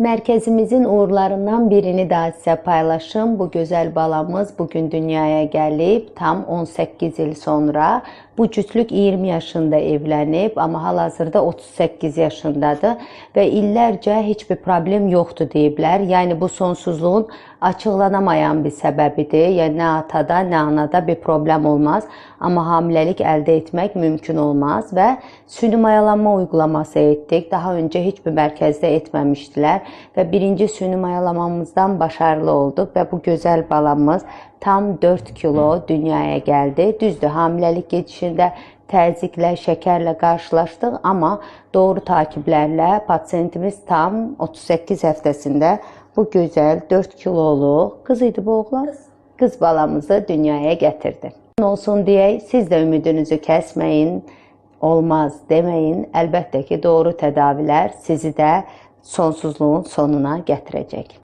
Mərkəzimizin uğurlarından birini daha sizə paylaşım. Bu gözəl balamız bugün dünyaya gəlib tam 18 il sonra. Bu cütlük 20 yaşında evlənib, amma hal-hazırda 38 yaşındadır və illərcə heç bir problem yoxdur deyiblər. Yəni bu sonsuzluğun açıqlanamayan bir səbəbidir. Yəni nə atada, nə anada bir problem olmaz, amma hamiləlik əldə etmək mümkün olmaz və süni mayalanma uygulaması etdik. Daha öncə heç bir mərkəzdə etməmişdilər və birinci süni mayalamamızdan başarılı olduq və bu gözəl balamız tam 4 kilo dünyaya gəldi. Düzdür, hamiləlik gedişində təzyiqlə, şəkərlə qarşılaşdıq, amma doğru takiblərlə pasiyentimiz tam 38 həftəsində bu gözəl 4 kiloluq qız idi bu oğlan? Qız balamızı dünyaya gətirdi. Olsun deyək, siz də ümidinizi kəsməyin, olmaz deməyin. Əlbəttə ki, doğru tədavilər sizi də sonsuzluğun sonuna gətirəcək.